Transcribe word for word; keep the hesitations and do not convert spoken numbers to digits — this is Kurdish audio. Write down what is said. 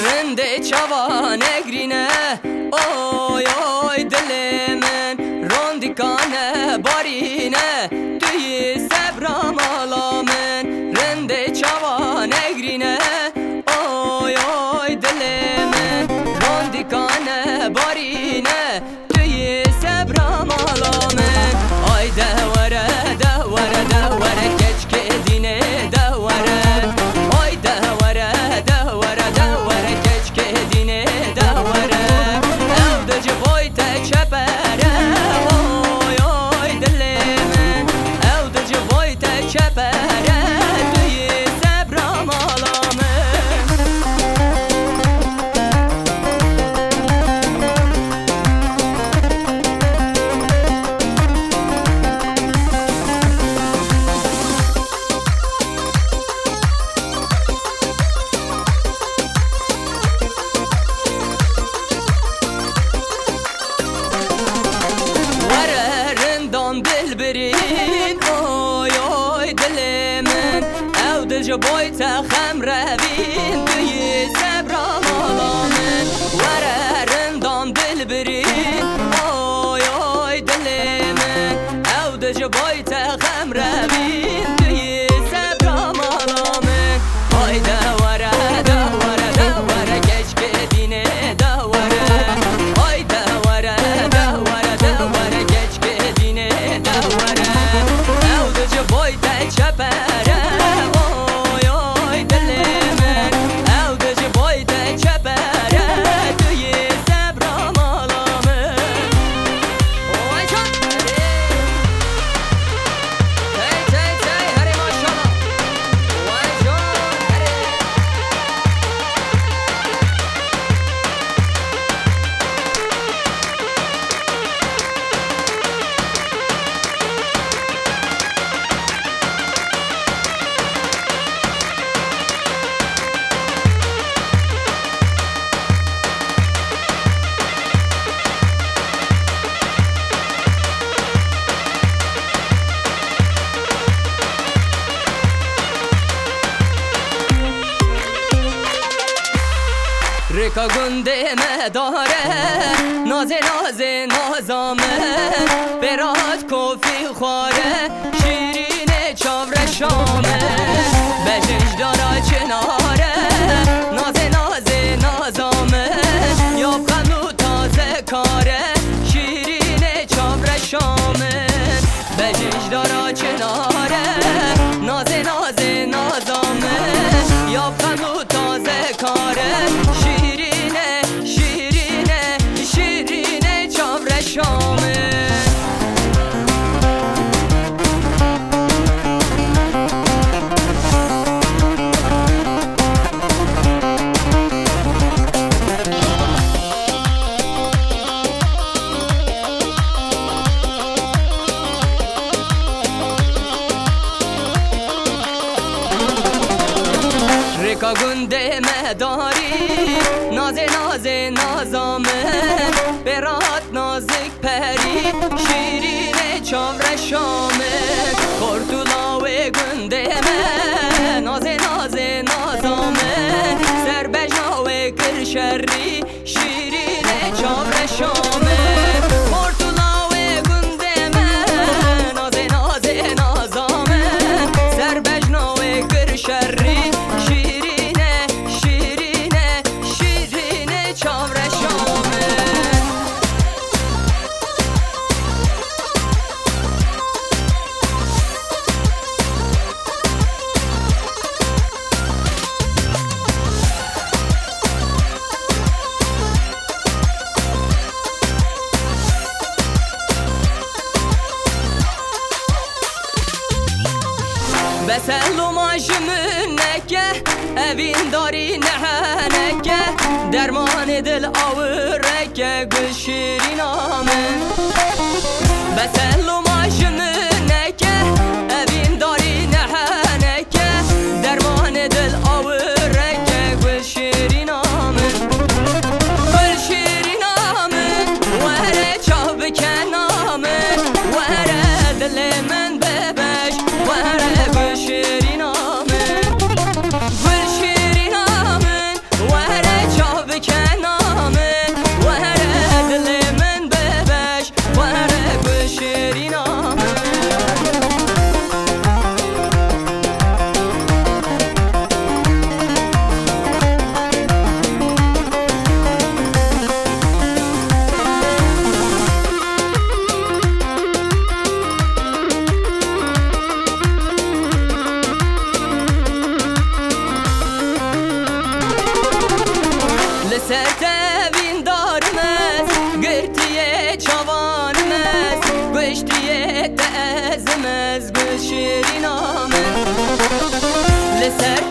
Rindê çavan egrîne, oy, oy, dilê min, rondîka ne barîne, tu yî sebra mala min. Rindê çavan egrîne, oy, oy, dilê min, rondîka ne barîne, tu yî sebra mala min. Ay de were, de were, de were, keçkê dînê de were. Ay de were, de were, de were, keçkê dînê de were. Ew di ji boy te çepere, oy, oy, dilê min. Ew di ji boy te çepere, tu yî sebra mala min. Were rindan dilbirîn, oy, oy, dilê min. Ew di ji boy te xem revîn, tu yî sebra mala min. Were rindan dilbirîn, oy, oy, dilê min. Ew di ji boy te xem revîn, tu yî sebra mala min. Ay de were, de were, de were, keçkê dînê de were. Ay de were, de were, de were, keçkê dînê de were. Ew di ji boy te çepere, oy, oy, dilê min. Ew di ji boy te çepere, tu yî sebra mala min. Vay can! Hey, hey, hey, herê maşallah. Vay can, herê. Rêka gundê me dare, nazê, nazê, naza min, pê re hat kofî xware, şîrînê çavreşa min, bejin ji dara çinare, nazê, nazê, naza min, ya bi xem û taze kare, şîrînê çavreşa min, bejin ji dara çinare, nazê, nazê, naza min, ya bi xem û taze kare, şîrîne, şîrîne, şîrîne çavreşa min. Rêka gundê me darî, nazê, nazê, naza min, pê re hat nazik perî, şîrînê çavreşa min. Xort û lawê gundê me, nazê, nazê, naza min, ser bejna wê kir şerî, şîrînê çavreşa min. Xort û lawê gundê me, nazê, nazê, naza min, ser bejna wê kir şerî, şîrînê min neke, evîndarî neheneke, dermanê dil awireke, gul şirîna min. Beseloma ji min neke, evîndarî neheneke, dermanê dil awireke, gul şirîna min. Gul şirîna min, were çav bikena min, were dilê min bibeş, were gul şirîna min. Gul şirîna min, were çav bikena min, were dilê min bibeş, were gul şirîna min. Li ser te vîndarim ez, girtiyê çavan ez, kuştiyê te ezim ez, gul şirîna min. Li ser